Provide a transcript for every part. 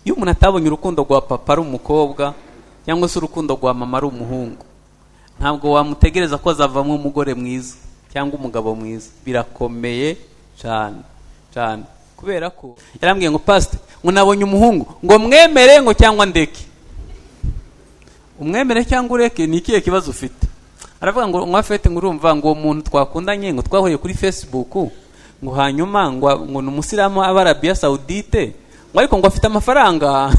Iyo umuntu atabonye urukundo rwa papa ari umukobwa cyangwa se urukundo rwa mama ari umuhungu, ntabwo wamutegereza ko azavamo umugore mwiza cyangwa umugabo mwiza. Birakomeye cyane cyane, kubera ko yarambwiye ngo pastor, ngo nabonye umuhungu, ngo mwemere ngo cyangwa ndeke. Umwemere cyangwa ureke ni ikihe kibazo ufite? Aravuga ngo mwafete, ngo urumva ngo uwo muntu twakundanye ngo twahuriye kuri Facebook, ngo hanyuma ngo ni umusilamu aba Arabia Saudite, ngo ariko ngo afite amafaranga.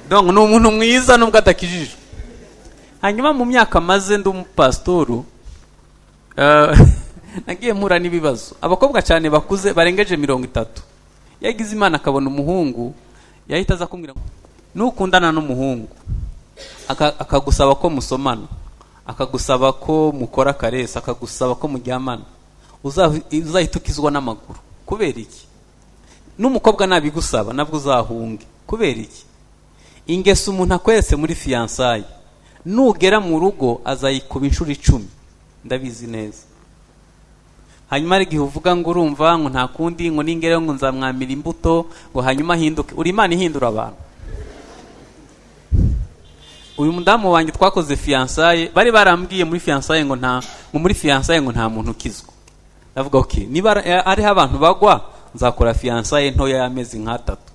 Donc ni umuntu mwiza nubwo adakijijwe. Hanyuma mu myaka maze ndi umupasitoru, nagiye mpura n'ibibazo. Abakobwa cyane bakuze barengeje 30, yagize Imana akabona umuhungu, yahita aza kumbwira nukundana n'umuhungu akagusaba ko musomana, akagusaba ko mukora karesa, akagusaba ko muryamana, uzahita ukizwa n'amaguru. Kubera iki? N'umukobwa nabigusaba nabwo uzahunge. Kubera iki? Ingeso umuntu akweretse muri fiançailles, nugera mu rugo azayikuba inshuro 10, ndabizi neza. Hanyuma ari igihe uvuga ngo urumva ngo nta kundi, ngo ningere ngo nzamwamira imbuto, ngo hanyuma ahinduke. Uri Imana ihindura abantu. Uyu mudamu wanjye twakoze fiançailles, bari barambwiye muri fiançailles ngo nta, ngo muri fiançailles ngo nta muntu ukizwa. Ndavuga okay, niba ariho abantu bagwa nzakora fiançailles ntoya y'amezi nk'atatu.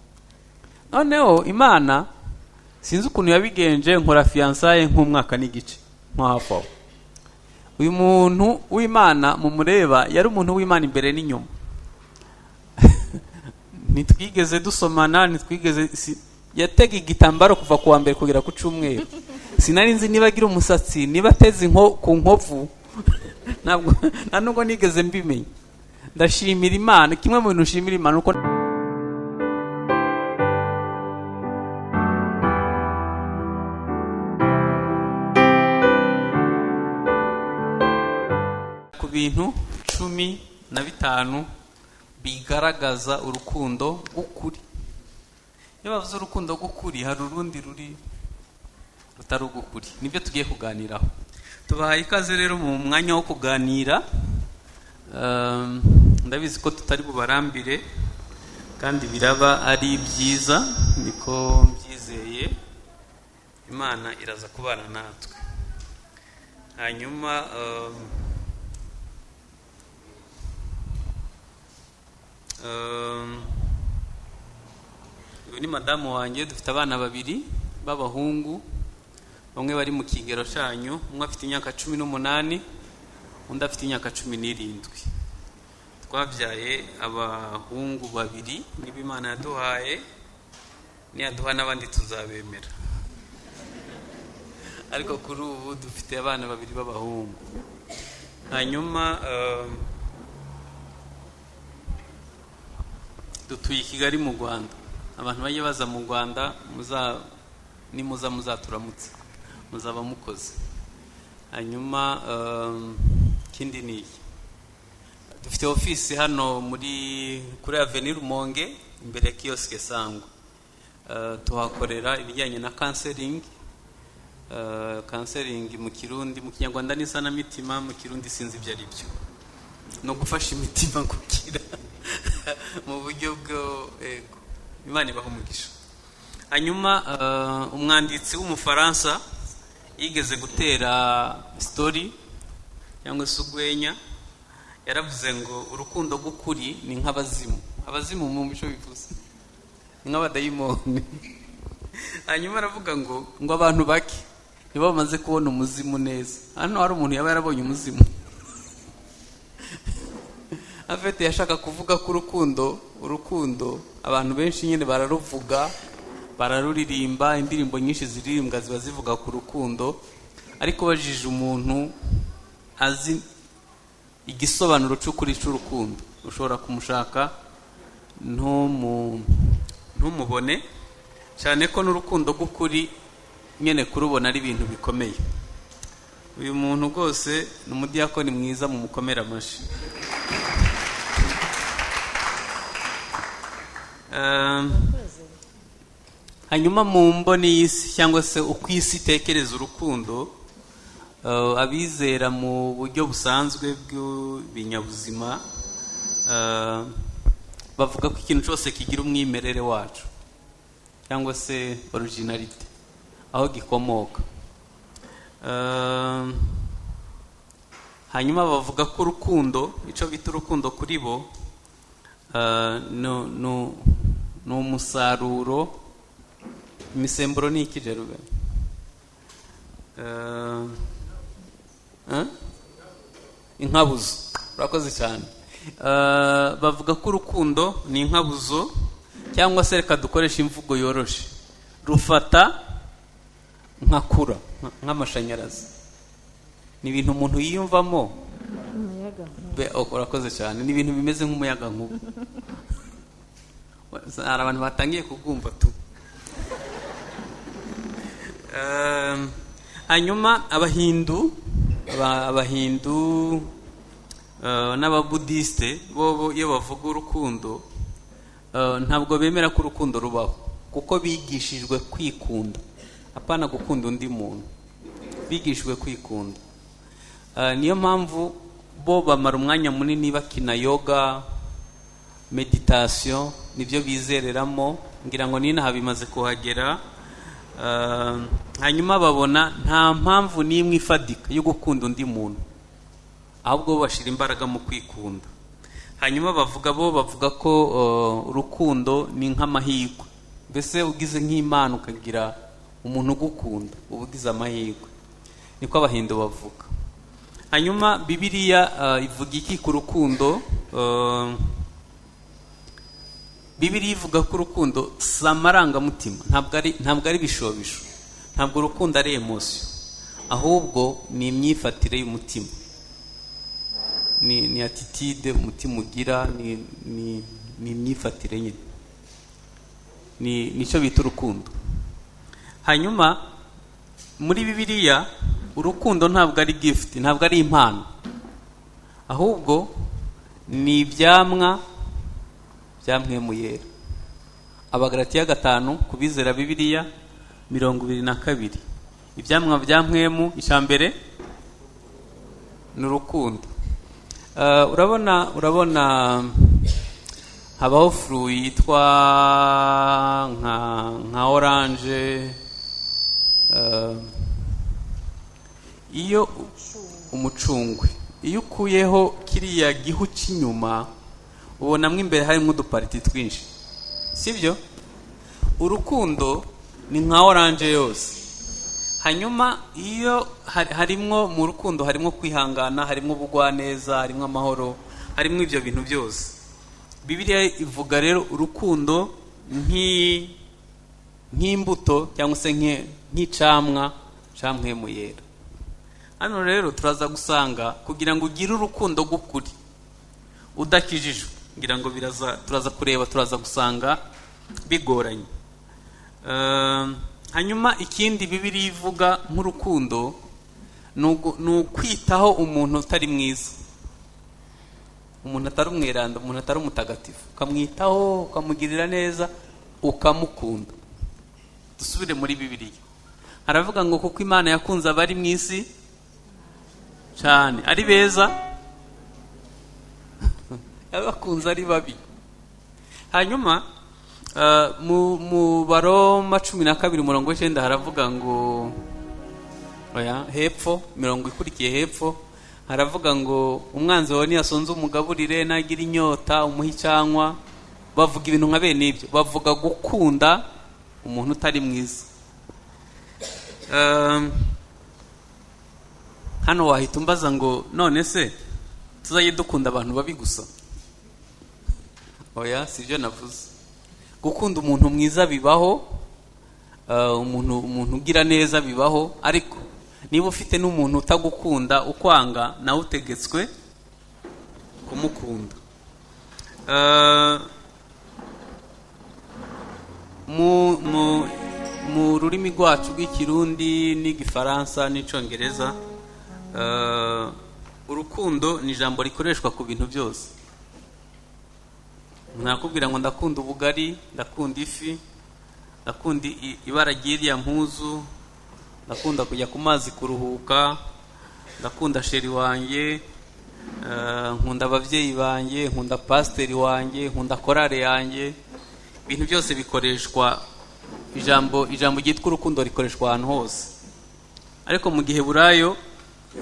Noneho Imana sinzi ukuntu yabigenje, nkora fiançailles nk'umwaka n'igice nko hafi aho. Uyu muntu w'Imana mumureba yari umuntu w'Imana imbere n'inyuma. Ntitwigeze dusomana, ntitwigeze yatega igitambaro kuva kuwa mbere kugera ku cyumweru. Sinari nzi niba agira umusatsi, niba ateze ku nkovu, ntabwo nta nubwo nigeze mbimenya. Ndashimira Imana. Kimwe mu bintu nshimira Imana uko ku bintu 15 bigaragaza urukundo rw'ukuri. Iyo bavuze urukundo rw'ukuri hari urundi ruri rutari ugukuri, nibyo tugiye kuganiraho. Tubahaye ikaze rero mu mwanya wo kuganira. Ndabizi ko tutari bubarambire kandi biraba ari byiza, niko mbyizeye. Imana iraza kubana natwe. Hanyuma uyu ni madamu wanjye, dufite abana babiri b'abahungu, bamwe bari mu kigero cyanyu, umwe afite imyaka 18, undi afite imyaka 17. Twabyaye abahungu babiri, niba Imana yaduhaye, niyaduha n'abandi tuzabemera, ariko kuri ubu dufite abana babiri b'abahungu. Hanyuma dutuye i Kigali mu Rwanda. Abantu bajye baza mu Rwanda, nimuza muzaturamutse, muzaba mukoze. Hanyuma ikindi ni iki, dufite ofisi hano muri kuri Avenue Rumonge imbere ya kioske Sangwa. Tuhakorera ibijyanye na counseling. Counseling mu Kirundi, mu Kinyarwanda ni isanamitima, mu Kirundi sinzi ibyo ari byo, no gufasha imitima gukira mu buryo bwo ego. Imana ibaha umugisha. Hanyuma umwanditsi w'umufaransa yigeze gutera story cyangwa se urwenya, yaravuze ngo urukundo rw'ukuri ni nk'abazimu. Abazimu mu mico bivuze ni nk'abadayimoni. Hanyuma aravuga ngo abantu bake nibo bamaze kubona umuzimu neza. Hano hari umuntu yaba yarabonye umuzimu. Afite yashaka kuvuga ko urukundo abantu benshi nyine bararuvuga, bararuririmba, indirimbo nyinshi ziririmbwa ziba zivuga ku rukundo, ariko bajije umuntu azi igisobanuro cy'ukuri cy'urukundo, ushobora kumushaka ntumubone, cyane ko n'urukundo rw'ukuri nyine kurubona ari ibintu bikomeye. Uyu muntu rwose ni umudiyakoni mwiza, mumukomere amashyi. Hanyuma mu mboni y'isi cyangwa se uko isi itekereza urukundo, abizera mu buryo busanzwe bw'ibinyabuzima Bavuga ko ikintu cyose kigira umwimerere wacu cyangwa se originality, aho gikomoka. Hanyuma bavuga ko urukundo, icyo bita urukundo kuri bo, ni umusaruro. Imisemburo ni iki, Jerube? Eh? Inkabuzo, urakoze cyane. Bavuga ko urukundo ni inkabuzo, cyangwa se reka dukoreshe imvugo yoroshe, rufata nka kura, nk'amashanyarazi, ni ibintu umuntu yiyumvamo. Umuyaga. Oh, urakoze cyane, ni ibintu bimeze nk'umuyaga nkuba. Hari abantu batangiye kubwumva tu. Hanyuma abahindu n'ababudisite bo iyo bavuga urukundo, ntabwo bemera ko urukundo rubaho, kuko bigishijwe kwikunda, apana gukunda undi muntu, bigishijwe kwikunda. Niyo mpamvu bo bamara umwanya munini bakina yoga, meditation, nibyo bizereramo. Ngira ngo n'inaha bimaze kuhagera. Hanyuma babona nta mpamvu n'imwe ifadika yo gukunda undi muntu, ahubwo bo bashyira imbaraga mu kwikunda. Hanyuma bo bavuga ko urukundo ni nk'amahirwe, mbese ugize nk'Imana ukagira umuntu ugukunda, uba ugize amahirwe, niko Abahindu bavuga. Hanyuma Bibiliya ivuga iki ku rukundo? Bibiliya ivuga ko urukundo si amarangamutima, ntabwo ari ibishobisho, ntabwo urukundo ari émotion, ahubwo ni imyifatire y'umutima, ni attitude umutima ugira, ni imyifatire nyine, ni nicyo bita urukundo. Hanyuma muri Bibiliya urukundo ntabwo ari gift, ntabwo ari impano, ahubwo ni ibyamwa bya Mpwemu Yera. Abagalatiya 5, ku bizera Bibiliya, 22. Ibyamwa bya Mpwemu, icya mbere ni urukundo. Urabona habaho fruit yitwa nka orange, iyo umucungwe, iyo ukuyeho kiriya gihu cy'inyuma, ubonamo imbere harimo uduparties twinshi, sibyo? Urukundo ni nka orange yose. Hanyuma iyo harimwo, mu rukundo harimo kwihangana, harimo ubugwaneza, harimo amahoro, harimo ibyo bintu byose. Bibiliya ivuga rero urukundo nk'imbuto cyangwa se nk'icamwa ca Mpwemu Yera. Hano rero turaza gusanga kugira ngo ugire urukundo rw'ukuri udakijijwe, ngira ngo biraza, turaza kureba, turaza gusanga bigoranye. Hanyuma ikindi Bibiliya ivuga nk'urukundo ni ukwitaho umuntu utari mwiza, umuntu atari umweranda, umuntu atari umutagatifu, ukamwitaho, ukamugirira neza, ukamukunda. Dusubire muri Bibiliya, haravuga ngo kuko Imana yakunze abari mu isi cyane, ari beza yabakunze, ari babi. Hanyuma mu Baroma 12 umurongo w'9 haravuga ngo, oya, hepfo, mirongo ikurikiye hepfo, haravuga ngo umwanzi wawe niyasonze umugaburire, nagira inyota umuhe icyanywa. Bavuga ibintu nka bene ibyo, bavuga gukunda umuntu utari mwiza. Hano wahita umbaza ngo none se tuzajye dukunda abantu babi gusa? Oya, si byo navuze. Gukunda umuntu mwiza bibaho, umuntu ugira neza bibaho, ariko niba ufite n'umuntu utagukunda, ukwanga, nawe utegetswe kumukunda. Mu rurimi rwacu rw'Ikirundi n'Igifaransa n'Icyongereza, urukundo ni ijambo rikoreshwa ku bintu byose. Nakubwira ngo ndakunda ubugari, ndakunda ifi, ndakunda ibara ry'iriya mpuzu, ndakunda kujya ku mazi kuruhuka, ndakunda chéri wanjye. Nkunda ababyeyi banjye, nkunda pasiteri wanjye, nkunda korale yanjye. Ibintu byose bikoreshwa ijambo ryitwa urukundo rikoreshwa ahantu hose. Ariko mu Giheburayo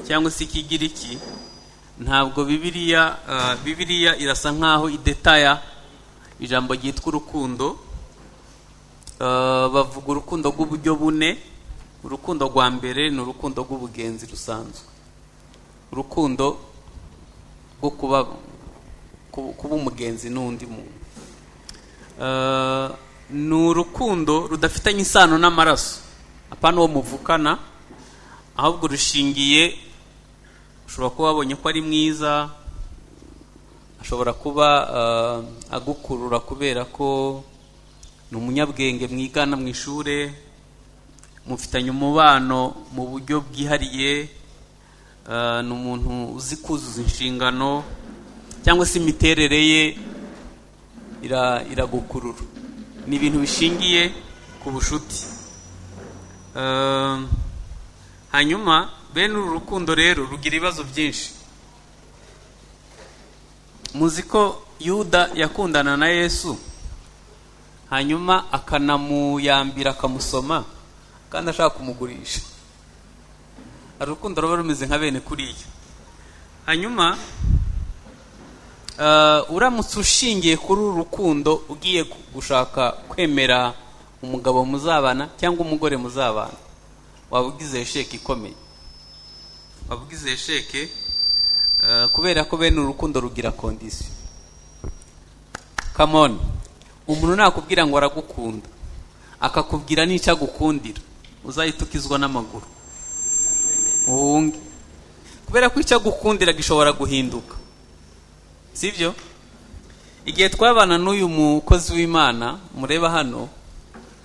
cyangwa se Ikigiriki, ntabwo Bibiliya irasa nkaho idetaya ijambo ryitwa urukundo. Bavuga urukundo rw'uburyo bune. Urukundo rwa mbere ni urukundo rw'ubugenzi rusanzwe, urukundo rwo kuba umugenzi n'undi muntu. Ni urukundo rudafitanye isano n'amaraso, apana uwo muvukana, ahubwo rushingiye, ushobora kuba wabonye ko ari mwiza, ashobora kuba agukurura kubera ko ni umunyabwenge mwigana mu ishuri, mufitanye umubano mu buryo bwihariye, ni umuntu uzi kuzuza inshingano, cyangwa se imiterere ye iragukurura. Ni ibintu bishingiye ku bushuti. Hanyuma bene uru rukundo rero rugira ibibazo byinshi. Muzi ko Yuda yakundana na Yesu, hanyuma akanamuyambira, akamusoma, kandi ashaka kumugurisha. Hari urukundo ruba rumeze nka bene kuriya. Hanyuma uramutse ushingiye kuri uru rukundo ugiye gushaka kwemera umugabo muzabana cyangwa umugore muzabana, waba ugize échec ikomeye, waba ugize échec, kubera ko bene uru rukundo rugira condition. Come on, umuntu nakubwira ngo aragukunda, akakubwira n'icyo agukundira, uzahita ukizwa n'amaguru uhunge, kubera ko icyo agukundira gishobora guhinduka, sibyo? Igihe twabana n'uyu mukozi w'Imana mureba hano,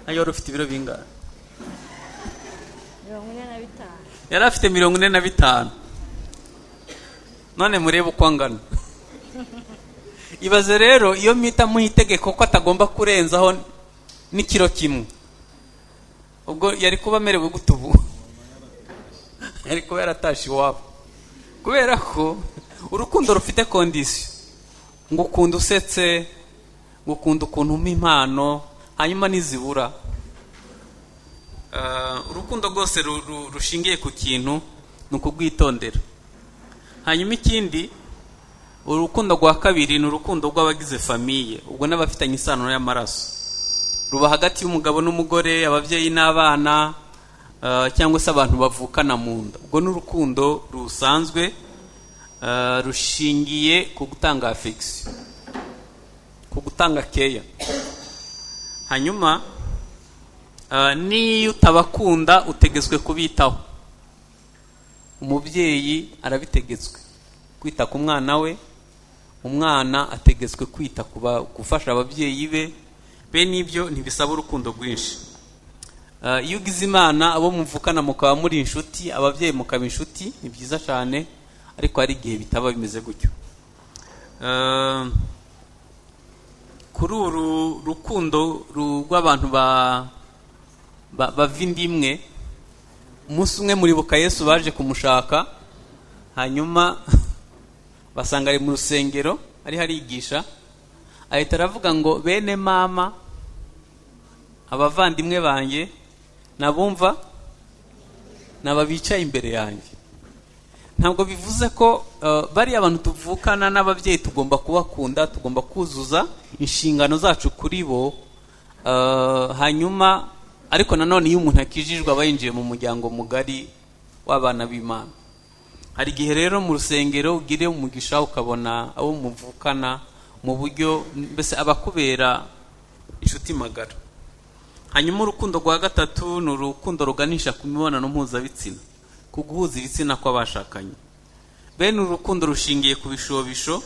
nayo wari ufite ibiro bingana? 45. Yari afite 45, none murebe uko angana. Ibaze rero iyo mpita muha itegeko ko atagomba kurenzaho n'ikiro kimwe, ubwo yari kuba amerewe gute? Ubu yari kuba yaratashe iwabo, kubera ko urukundo rufite condition, ngo ukunda usetse, ngo ukunda ukuntu umpa impano, hanyuma nizibura. Urukundo rwose rushingiye ku kintu ni ukugwitondera. Hanyuma ikindi, urukundo rwa kabiri ni urukundo rw'abagize famille, ubwo n'abafitanye isano y'amaraso. Ruba hagati y'umugabo n'umugore, ababyeyi n'abana, cyangwa se abantu bavukana mu nda. Ubwo ni urukundo rusanzwe, rushingiye ku gutanga affection, ku gutanga keya. Hanyuma n'iyo utabakunda utegetswe kubitaho. Umubyeyi arabitegetswe kwita ku mwana we, umwana ategetswe kwita ku gufasha ababyeyi be. Bene ibyo ntibisaba urukundo rwinshi. Iyo ugize Imana abo muvukana mukaba muri inshuti, ababyeyi mukaba inshuti, ni byiza cyane, ariko hari igihe bitaba bimeze gutyo. Kuri uru rukundo rw'abantu bava inda imwe, umunsi umwe muribuka Yesu baje kumushaka, hanyuma basanga ari mu rusengero ariho arigisha, ahita aravuga ngo: "Bene mama, abavandimwe banjye nabumva naba bicaye imbere yanjye." Ntabwo bivuze ko bariya abantu tuvukana n'ababyeyi tugomba kubakunda, tugomba kuzuza inshingano zacu kuri bo. Hanyuma ariko nanone iyo umuntu akijijwe aba yinjiye mu muryango mugari w'abana b'Imana. Hari igihe rero mu rusengero ugire umugisha ukabona abo muvukana mu buryo mbese abakubera inshuti magara. Hanyuma urukundo rwa gatatu ni urukundo ruganisha ku mibonano mpuzabitsina, ku guhuza ibitsina kw'abashakanye. Bene uru rukundo rushingiye ku bishobisho.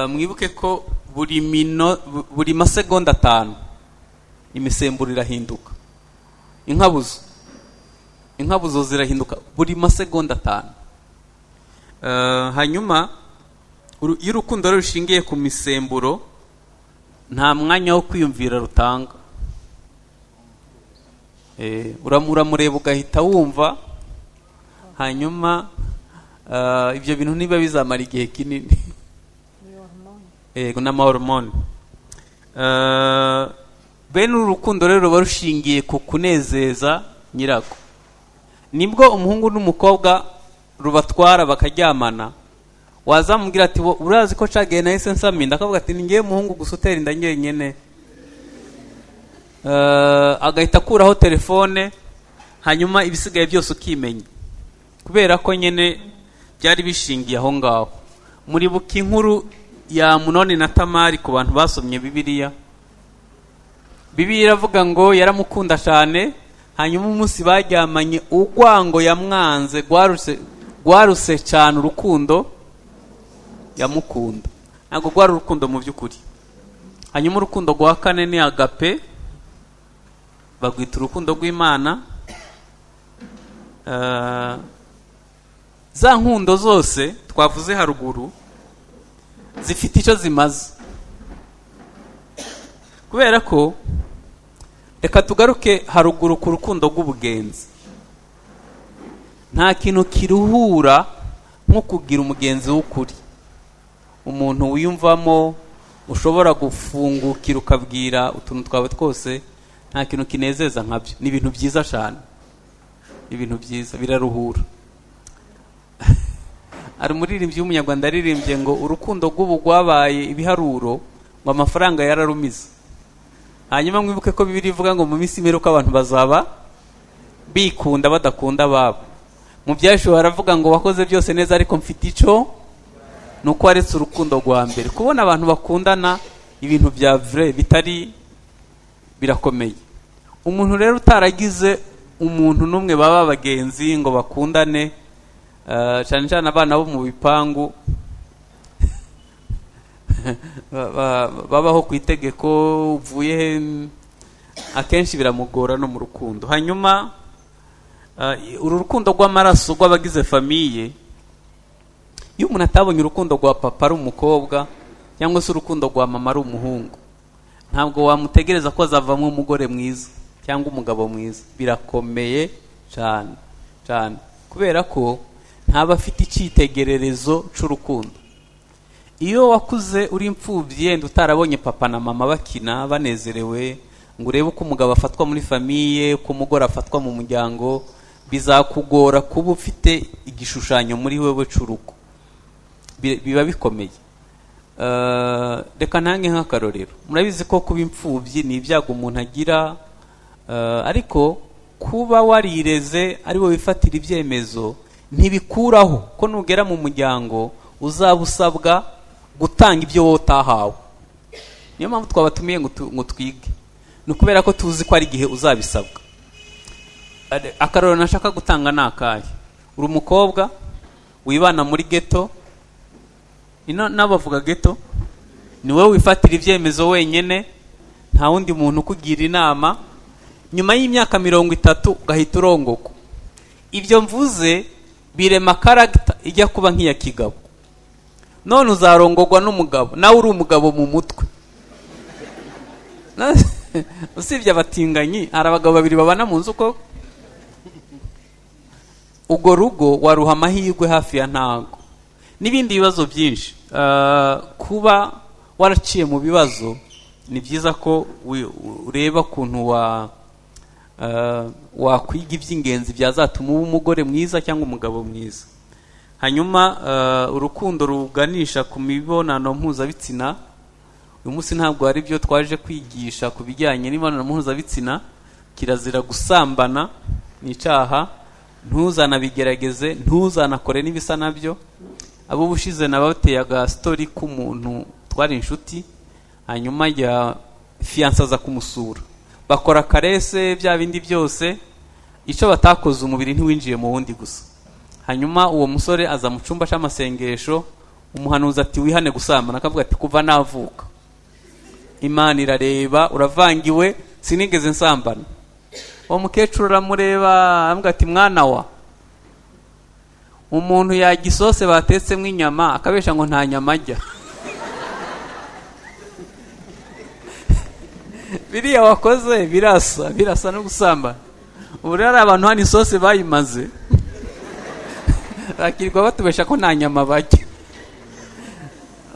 Mwibuke ko buri masegonda 5 imisemburo irahinduka, inkabuzo zirahinduka buri masegonda 5. Hanyuma iyo urukundo rero rushingiye ku misemburo, nta mwanya wo kwiyumvira rutanga. Uramureba ugahita wumva. Hanyuma Ibyo bintu niba bizamara igihe kinini. Yego, n'amahormone. Bene uru rukundo rero ruba rushingiye ku kunezeza nyirago. Nibwo umuhungu n'umukobwa rubatwara bakaryamana, wazamubwira ati: "Urazi ko cagiye nahise nsama inda?" Akavuga ati: "Ni ngewe muhungu gusa utera inda njyenyine." Agahita akuraho telefone, hanyuma ibisigaye byose ukimenya, kubera ko nyine byari bishingiye aho ngaho. Muribuka inkuru ya Amunoni na Tamari? Ku bantu basomye Bibiliya, Bibiliya iravuga ngo yaramukunda cyane, hanyuma umunsi baryamanye urwango yamwanze rwaruse cyane urukundo yamukunda. Ntabwo rwari urukundo mu by'ukuri. Hanyuma urukundo rwa kane ni agape, bagwita urukundo rw'Imana. Za nkundo zose twavuze haruguru zifite icyo zimaze, kubera ko reka tugaruke haruguru ku rukundo rw'ubugenzi. Nta kintu kiruhura nko kugira umugenzi w'ukuri, umuntu wiyumvamo, ushobora gufungukira ukabwira utuntu twawe twose. Nta kintu kinezeza nkabyo. Ni ibintu byiza cyane, ibintu byiza, biraruhura. Hari umuririmbyi w'Umunyarwanda yaririmbye ngo urukundo rw'ubu rwabaye ibiharuro, ngo amafaranga yararumize. Hanyuma mwibuke ko Bibiliya ivuga ngo mu minsi imperuka abantu bazaba bikunda, badakunda ababo. Mu Byashuwe haravuga ngo wakoze byose neza, ariko mfite icyo, ni uko waretse urukundo rwa mbere. Kubona abantu bakundana ibintu bya vrai bitari birakomeye. Umuntu rero utaragize umuntu n'umwe baba abagenzi ngo bakundane, cyane cyane abana bo mu bipangu babaho ku itegeko uvuye he, akenshi biramugora no mu rukundo. Hanyuma uru rukundo rw'amaraso rw'abagize famille, iyo umuntu atabonye urukundo rwa papa ari umukobwa cyangwa se urukundo rwa mama ari umuhungu, ntabwo wamutegereza ko azavamo umugore mwiza cyangwa umugabo mwiza. Birakomeye cyane cyane, kubera ko ntaba afite icyitegererezo cy'urukundo. Iyo wakuze uri imfubyi, yenda utarabonye papa na mama bakina banezerewe, ngo urebe uko umugabo afatwa muri famille, uko umugore afatwa mu muryango, bizakugora kuba ufite igishushanyo muri wewe cy'urugo. Biba bikomeye. Reka ntange nk'akarorero. Murabizi ko kuba imfubyi ni ibyago umuntu agira, ariko kuba warireze ari wowe wifatira ibyemezo ntibikuraho ko nugera mu muryango uzaba usabwa gutanga ibyo wowe utahawe. Niyo mpamvu twabatumiye ngo twige, ni ukubera ko tuzi ko ari igihe uzabisabwa. Akarorero nashaka gutanga ni akahe? Uri umukobwa wibana muri ghetto, ino n'abavuga ghetto, ni wowe wifatira ibyemezo wenyine, nta wundi muntu ukugira inama. Nyuma y'imyaka 30 ugahita urongoka. Ibyo mvuze birema character ijya kuba nk'iya kigabo. None uzarongorwa n'umugabo nawe uri umugabo mu mutwe. Usibye abatinganyi, hari abagabo babiri babana mu nzu koko? Urwo rugo waruha amahirwe hafi ya ntago. N'ibindi bibazo byinshi. Kuba waraciye mu bibazo, ni byiza ko ureba ukuntu wakwiga iby'ingenzi byazatuma uba umugore mwiza cyangwa umugabo mwiza. Hanyuma urukundo ruganisha ku mibonano mpuzabitsina, uyu munsi ntabwo hari ibyo twaje kwigisha ku bijyanye n'imibonano mpuzabitsina. Kirazira gusambana, ni icyaha, ntuzanabigerageze, ntuzanakore n'ibisa nabyo. Abo ubushize nabateye agasitori k'umuntu twari inshuti, hanyuma ajya fiancé aza kumusura, bakora caresse, bya bindi byose, icyo batakoze umubiri ntiwinjiye mu wundi gusa. Hanyuma uwo musore aza mu cyumba cy'amasengesho, umuhanuzi ati: "Wihane gusambana." Akavuga ati: "Kuva navuka, Imana irareba, uravangiwe, sinigeze nsambana." Uwo mukecuru aramureba, aramubwira ati: "Mwana wa, umuntu yajya isosi batetsemo inyama akabesha ngo nta nyama ajya? Biriya wakoze birasa no gusambana." Ubu rero hari abantu hano isosi bayimaze. Bakirirwa batubesha ko nta nyama barya.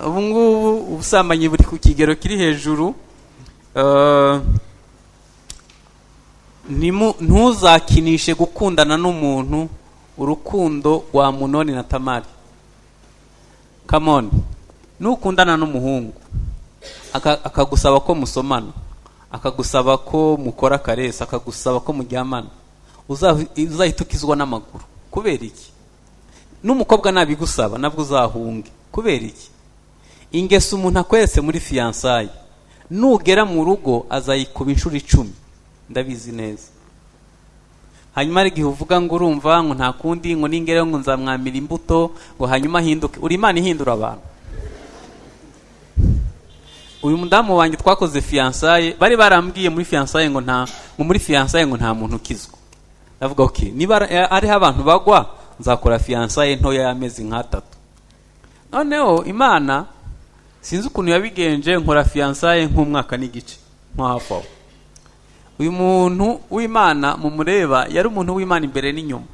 Ubu ngubu ubusambanyi buri ku kigero kiri hejuru. Ntuzakinishe gukundana n'umuntu urukundo rwa Munoni na Tamari. Come on, nukundana n'umuhungu akagusaba ko musomana, akagusaba ko mukora caresse, akagusaba ko muryamana, uzahita ukizwa n'amaguru. Kubera iki? N'umukobwa nabigusaba nabwo uzahunge. Kubera iki? Ingeso umuntu akweretse muri fiançailles, nugera mu rugo azayikuba inshuro 10, ndabizi neza. Hanyuma hari igihe uvuga ngo urumva ngo nta kundi, ngo ningereho ngo nzamwamira imbuto, ngo hanyuma ahinduke. Uri Imana ihindura abantu? Uyu mudamu wanjye twakoze fiançailles, bari barambwiye muri fiançailles ngo nta, ngo muri fiançailles ngo nta muntu ukizwa. Ndavuga okay, niba ariho abantu bagwa, nzakora fiançailles ntoya y'amezi nk'atatu. Noneho Imana sinzi ukuntu yabigenje, nkora fiançailles nk'umwaka n'igice, nko hafi aho. Uyu muntu w'Imana mumureba yari umuntu w'Imana imbere n'inyuma.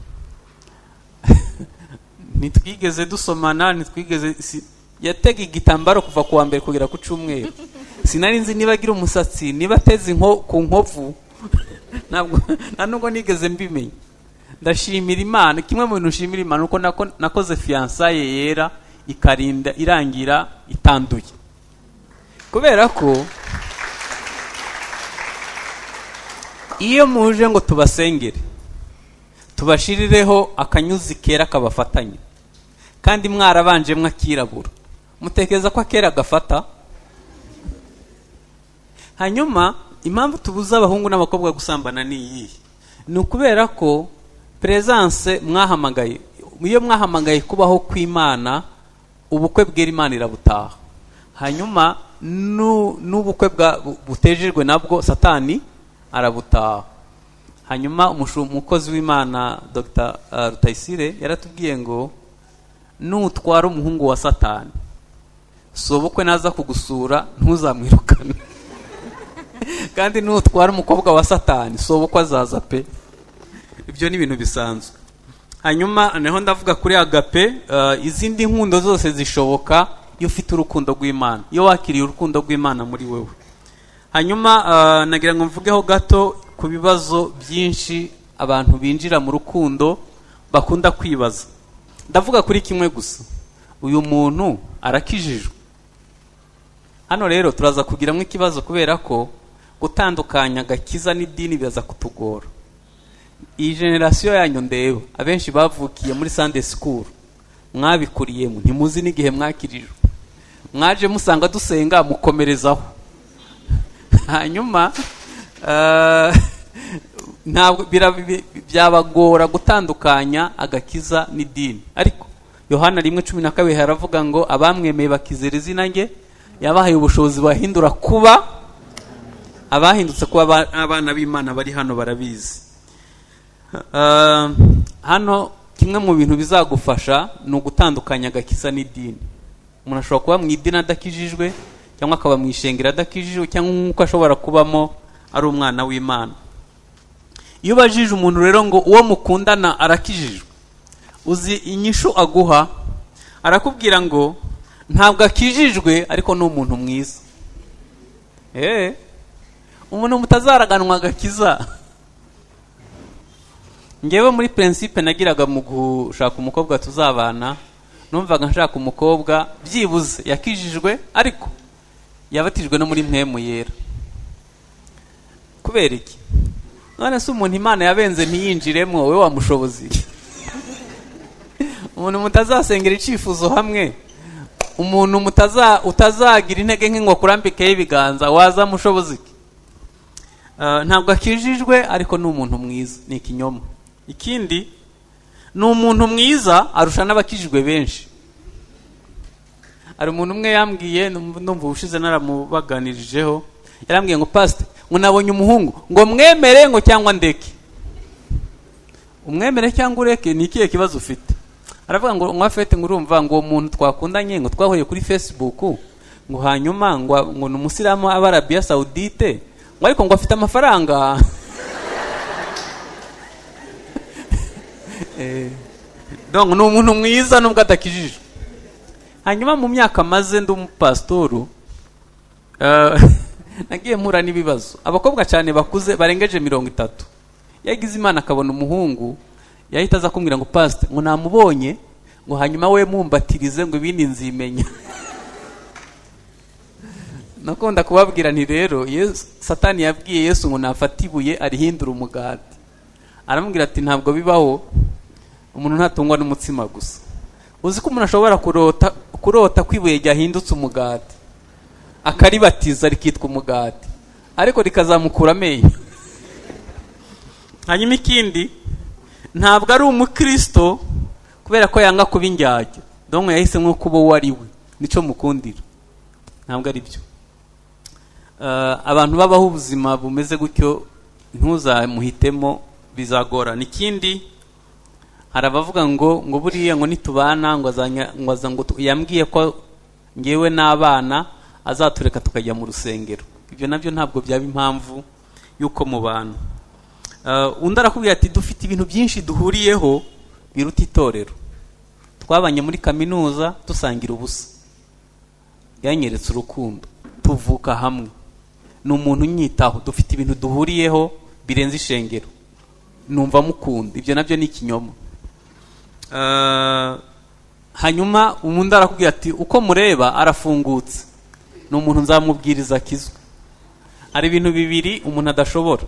Ntitwigeze dusomana, ntitwigeze yatega igitambaro kuva ku wa mbere kugera ku cyumweru. Sinari nzi niba agira umusatsi, niba ateze ku nkovu, ntabwo nta nubwo nigeze mbimenya. Ndashimira Imana. Kimwe mu bintu nshimira Imana uko nakoze fiançailles yera, ikarinda irangira itanduye, kubera ko iyo muje ngo tubasengere, tubashirireho akanyuzi kera kabafatanya, kandi mwarabanje mwakirabura, mutekereza ko akera gafata? Hanyuma impamvu tubuza abahungu n'abakobwa gusambana ni iyihe? Ni ukubera ko presence mwahamagaye, iyo mwahamagaye kubaho kw'Imana, ubukwe bwera Imana irabutaha. Hanyuma n'ubukwe butejejwe nabwo Satani arabutaha. Hanyuma umukozi w'Imana Dr Rutayisire yaratubwiye ngo nutwara umuhungu wa Satani, si ubukwe naza kugusura ntuzamwirukane, kandi nutwara umukobwa wa Satani, si ubukwe azaza pe. Ibyo ni ibintu bisanzwe. Hanyuma niho ndavuga kuri agape. Izindi nkundo zose zishoboka iyo ufite urukundo rw'Imana, iyo wakiriye urukundo rw'Imana muri wewe. Hanyuma nagira ngo mvugeho gato ku bibazo byinshi abantu binjira mu rukundo bakunda kwibaza. Ndavuga kuri kimwe gusa: uyu muntu arakijijwe? Hano rero turaza kugiramo ikibazo, kubera ko gutandukanya agakiza n'idini biraza kutugora. Iyi génération yanyu ndeba, abenshi bavukiye muri Sunday school, mwabikuriyemo, ntimuzi n'igihe mwakirijwe, mwaje musanga dusenga, mukomerezaho. Hanyuma ntabwo byabagora gutandukanya agakiza n'idini. Ariko Yohana 1:12 haravuga ngo abamwemeye bakizera izina rye, yabahaye ubushobozi bahindura kuba abahindutse kuba abana b'Imana. Bari hano barabizi. Hano kimwe mu bintu bizagufasha ni ugutandukanya agakiza n'idini. Umuntu ashobora kuba mu idini adakijijwe, cyangwa akaba mu ishengero adakijijwe, cyangwa nk'uko ashobora kubamo ari umwana w'Imana. Iyo ubajije umuntu rero ngo uwo mukundana arakijijwe, uzi inyishu aguha? Arakubwira ngo ntabwo akijijwe, ariko ni umuntu mwiza. Umuntu mutazaraganwa agakiza. Ngewe muri principe nagiraga mu gushaka umukobwa tuzabana, numvaga nshaka umukobwa byibuze yakijijwe, ariko yabatijwe no muri Mpwemu Yera. Kubera iki? None se umuntu Imana yabenze ntiyinjiremo, wowe wamushobozi? Umuntu mutazasengera icyifuzo hamwe, umuntu utazagira intege nke ngo akurambikeho ibiganza, waza mushobozi iki? Ntabwo akijijwe ariko ni umuntu mwiza, ni ikinyoma. Ikindi, ni umuntu mwiza arusha n'abakijijwe benshi. Hari umuntu umwe yambwiye, ndumva ubushize naramubaganirijeho, yarambwiye ngo pasite, ngo nabonye umuhungu, ngo mwemere ngo cyangwa ndeke? Umwemere cyangwa ureke, ni ikihe kibazo ufite? Aravuga ngo mwafete, ngo urumva ngo uwo muntu twakundanye, ngo twahuriye kuri Facebook, ngo hanyuma ngo ni umusilamu aba Arabia Saudite, ngo ariko ngo afite amafaranga. Donc ni umuntu mwiza nubwo adakijijwe. Hanyuma mu myaka maze ndi umupasitoru, nagiye mpura n'ibibazo. Abakobwa cyane bakuze barengeje 30, yagize Imana akabona umuhungu, yahita aza kumbwira ngo pastor, ngo namubonye, ngo hanyuma we mumbatirize, ngo ibindi nzimenya. Nakunda kubabwira nti rero Satani yabwiye Yesu ngo nafata ibuye arihindura umugati, aramubwira ati ntabwo bibaho, umuntu ntatungwa n'umutsima gusa. Uzi ko umuntu ashobora kurota ko ibuye ryahindutse umugati, akaribatiza rikitwa umugati, ariko rikazamukura amenyo. Hanyuma ikindi, ntabwo ari umukristo kubera ko yanga kuba indyarya, donc yahise nko kuba uwo ari we, nico mukundira, ntabwo ari byo. Abantu babaho ubuzima bumeze gutyo ntuzamuhitemo, bizagorana. Ikindi, hari abavuga ngo buriya ngo nitubana ngo azanya, ngo aza ngo yambwiye ko ngewe n'abana azatureka tukajya mu rusengero. Ibyo nabyo ntabwo byaba impamvu y'uko mubana. Undi arakubwira ati dufite ibintu byinshi duhuriyeho biruta itorero, twabanye muri kaminuza dusangira ubusa, yanyeretse urukundo, tuvuka hamwe, ni umuntu unyitaho, dufite ibintu duhuriyeho birenze ishengero, numva mukunda. Ibyo nabyo ni ikinyoma. Hanyuma undi arakubwira ati uko mureba arafungutse, ni umuntu nzamubwiriza akizwe. Hari ibintu bibiri umuntu adashobora: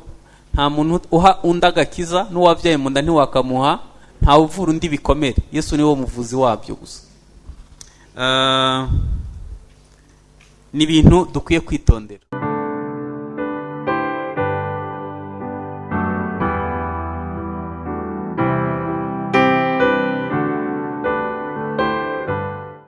nta muntu uha undi agakiza, n'uwabyaye mu nda ntiwakamuha, ntawe uvura undi bikomere, Yesu niwe muvuzi wabyo gusa. Ni ibintu dukwiye kwitondera.